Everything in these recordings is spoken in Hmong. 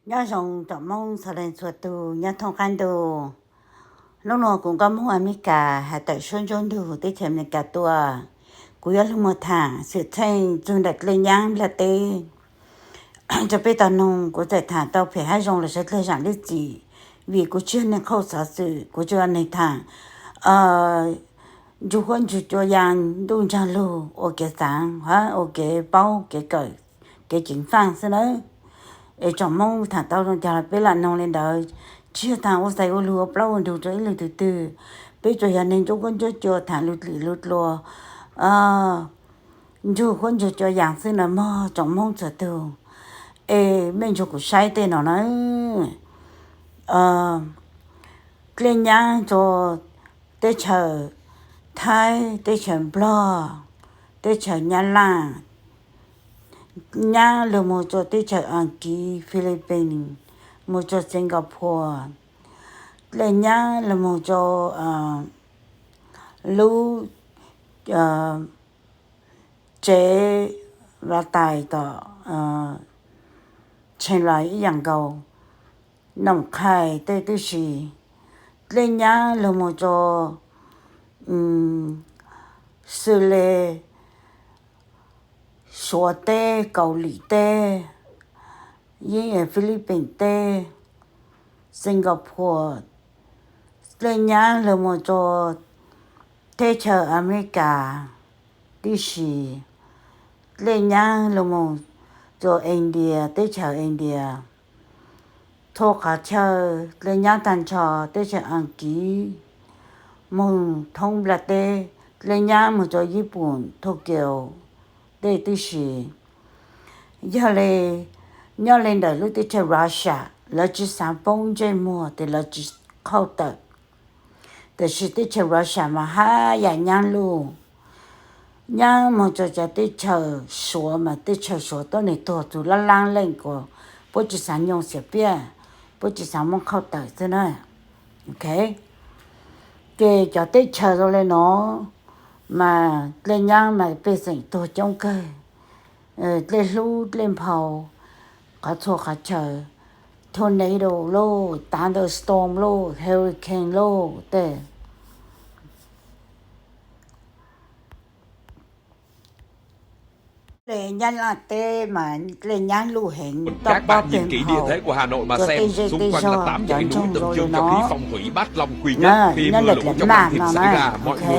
Nyob zoo tsoom Hmoob txhua leej txhua tus nyob thoob qab ntuj. Hnub no kuv nkauj Hmoob Amelikas has tawm suab ntsuab ntug teb chaws Amelikas tuaj, kuv yuav lug moog thaam xwm txheej txug ntawm dlej nyaab nplaj teb rua peb tau noog. Kuv txawm thaam tau phem hab zoo los saib dlej zaam dlej txim, vim kuv tsi yog neeg qhauj xov xwm, kuv tsi yog neeg thaam ntsug huab ntsug cua yaa ntuj nraag lug ua kev xaav hab ua kev paub kev kawm kev ceev faaj xwb nawb. Es tsoom Hmoob thaam tau zoo caag los peb lam noog le ntawd, tsi yog thaam ua xaiv ua lug ua plaub ua ntug rua ib leeg tug twg. Peb tsuas yog neeg ntsug huab ntsug cua thaam lug dlim lug dlua, ntsug huab ntsug cua yaa xwb nawb mog tsoom Hmoob txhua tug. Es mej ntsug kuv saib tej no na, dlej nyaab rua teb chaws Thaib, teb chaws Nplog, teb chaws Nyab Laj, nyaab lug moog rua teb chaws Askiv, Philippines, moog rua Singapore, dlej nyaab lug moog rua lub tsev vav tais tom Tsheej Lais ib yaam nkaus, Noom Qhais tej tib si, dlej nyaab lug moog rua xws le Suav teb, Kaus Lim teb, yeej Philippines teb, Singapore, dlej nyaab lug moog rua teb chaws Amelikas tib si, dlej nyaab lug moog rua India, teb chaws India, txhua qhov chaw, dlej nyaab taag nrho teb chaws Askiv, moog thoob nplaj teb, dlej nyaab moog rua Yij Pum, Tokyo tej tib si. Yog le, nyob le ntawm lub teb chaws Russia, lawv tsi xaav poob ntsej muag tes lawv tsi qhauj tawm. Tab sis teb chaws Russia mas haj yam nyaab luj, nyaab moog rua cov teb chaws Suav mas teb chaws Suav tuab neeg tuag txug laab laab leej kuas puab tsi xaav nyoo xiam piaj, puab tsi xaav muab qhauj tawm xwb na. Ces cov teb chaws zoo le no mas dlej nyaab mas pej xeem tuag coob kawg, dlej hlub dlej nphau, qhov txhua qhov chaw, tornado lauj, thunderstorm lauj, hurricane lauj tej. Le Nyab Laj teb mas dlej nyaab luj heev, toj pob peg nphau, rua tej zej tej zog cov ntsoog zoo le no, nyob ntawm dlav maj no na. Ho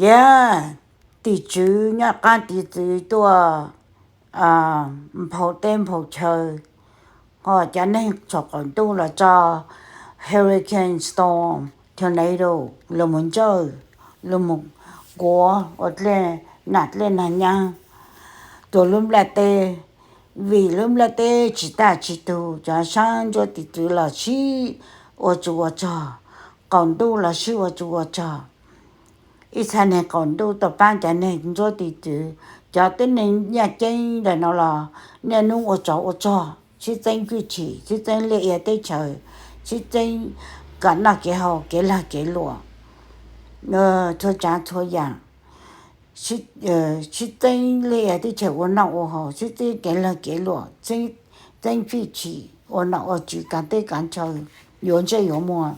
yog tim tswv nyob qaab tim tswv tuaj nphau teb nphau chaw, ho cov neeg txhom qaum ntuj los tso hurricane, storm, tornado, lug moog ntsawj, lug moog nquav ua dlej nam dlej nag nyaab rua lub nplaj teb, vim lub nplaj teb tsis taj tsis tug, cov saab ntsuab tim tswv los sib ua tsuj ua rog, qaum ntuj los sib ua tsuj ua rog. Ib txha neeg qaum ntuj tau paab cov neeg ntsuab tim tswv, cov tib neeg nyaj ceeb ntawm no los niaj nub ua tsov ua rog, sib txeeb fij thim, sib txeeb liaj ia teb chaws, sib txeeb kev noj kev haus, kev lag kev luam, txhua tsaav txhua yaam, sib txeeb liaj ia teb chaws ua noj ua haus, sib txeeb kev lag kev luam, txeeb fij thim, ua nom ua tswv kav teb kav chaw, yuav ntsej yuav muag.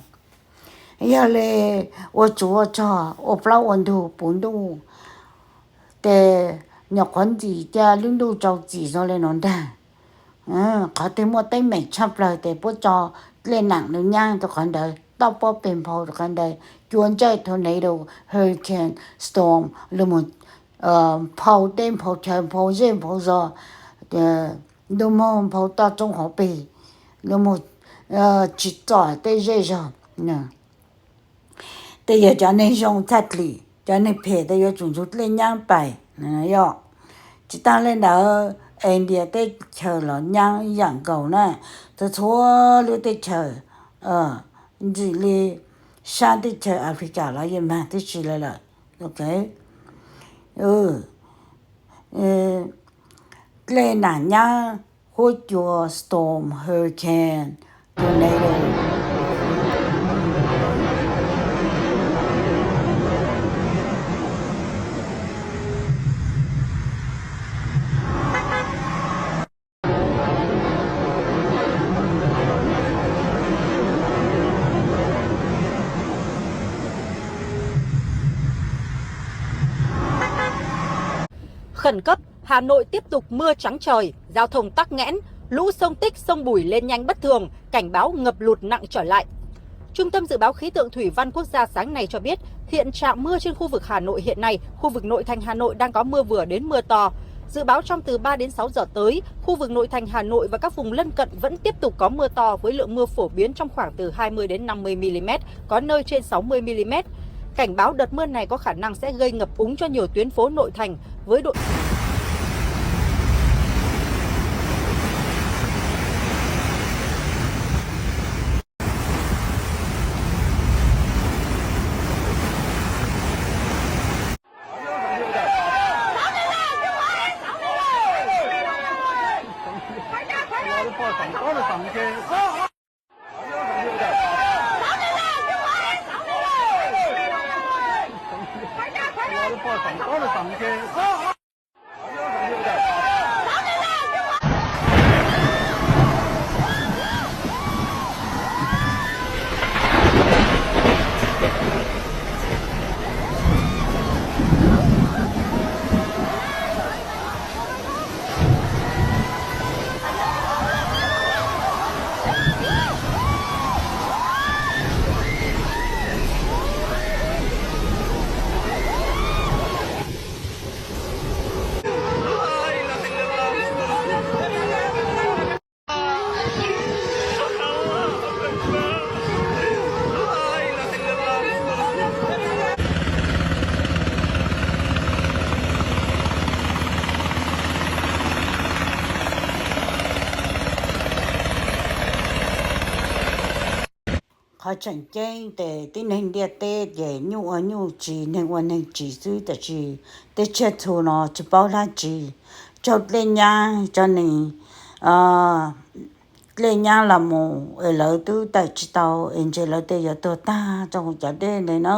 Yog le ua tsuj ua rog, ua plaub ua ntug puv ntuj, tes nyuam qhuav ntxim cia lub ntuj rau txim zoo le nuav ntag. Qhov twg muaj teeb meem tshaj plawg tes puab tso dlej nam lug nyaab rua qhov ntawd, toj pob peg nphau rua qhov ntawd, cua ntsawj, tornado, hurricane, storm, lug moog nphau teb nphau chaw, nphau zej nphau zog, ntuj moog nphau toj roob hauv peg, lug moog tsim txom tej zej zog. Tes yog cov neeg zoo txhaj dlim, cov neeg phem tes yuav tsum ntsug dlej nyaab pais. Tsis taag le ntawd, India teb chaws los nyaab yaam nkaus na, txhua txhua lub teb chaws, ntxim li saab teb chaws Africa los yeej mag tib si le lawm. Dlej nam nyaab, huab cua, storm, hurricane, tornado. Khẩn cấp, Hà Nội tiếp tục mưa trắng trời, giao thông tắc nghẽn, lũ sông Tích, sông Bủi lên nhanh bất thường, cảnh báo ngập lụt nặng trở lại. Trung tâm Dự báo Khí tượng Thủy văn Quốc gia sáng nay cho biết, hiện trạng mưa trên khu vực Hà Nội hiện nay, khu vực nội thành Hà Nội đang có mưa vừa đến mưa to. Dự báo trong từ ba đến sáu giờ tới, khu vực nội thành Hà Nội và các vùng lân cận vẫn tiếp tục có mưa to với lượng mưa phổ biến trong khoảng từ hai mươi đến năm mươi mi-li-mét, có nơi trên sáu mươi mi-li-mét. Cảnh báo đợt mưa này có khả năng sẽ gây ngập úng cho nhiều tuyến phố nội thành với độ Qhov tseem ceeb ces tib neeg ntiaj teb ces nyuj ua nyuj tsis, neeg ua neeg tsis xwb, tab sis tej tsiaj txhu no tsis paub dab tsi, raug dlej nyab, cov neeg dlej nyab los mus es lawv twb tawm tsis tau es ntshe lawv tej yuav tuag tag rau cov dej ntawd na.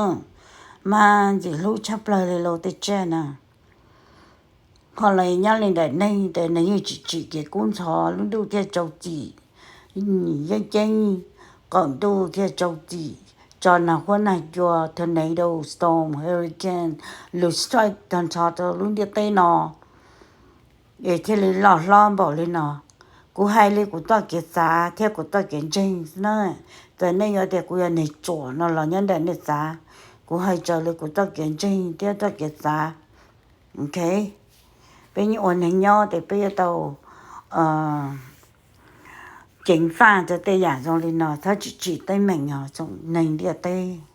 Mas ntxim hlub tshaj plaws li los tej tsiaj na. Ho los nyob li ntawm neeg ces neeg yeej tsis tsim kev kub ntxhov, lub ntuj thiaj rau txim, yeeb ceeb qaum ntuj thiaj rau txim, tso nag huab nag cua, tornado, storm, hurricane, lus strike tag nrho rau lub ntiaj teb no es thiaj li loj hlob npaum li no. Kuv hais li kuv txoj kev xav thiab kuv txoj kev ntseeg xwb na. Txawm nej yuav tias kuv yog neeg ruam no los nyob ntawm nej xav, kuv hais raws li kuv txoj kev ntseeg thiab txoj kev xav. Ok, peb yeej ua neeg nyob ces peb yuav tau ceev faj rau tej yam zoo li no, txhob tsim tsim teeb meem os tsoom neeg ntiaj teb.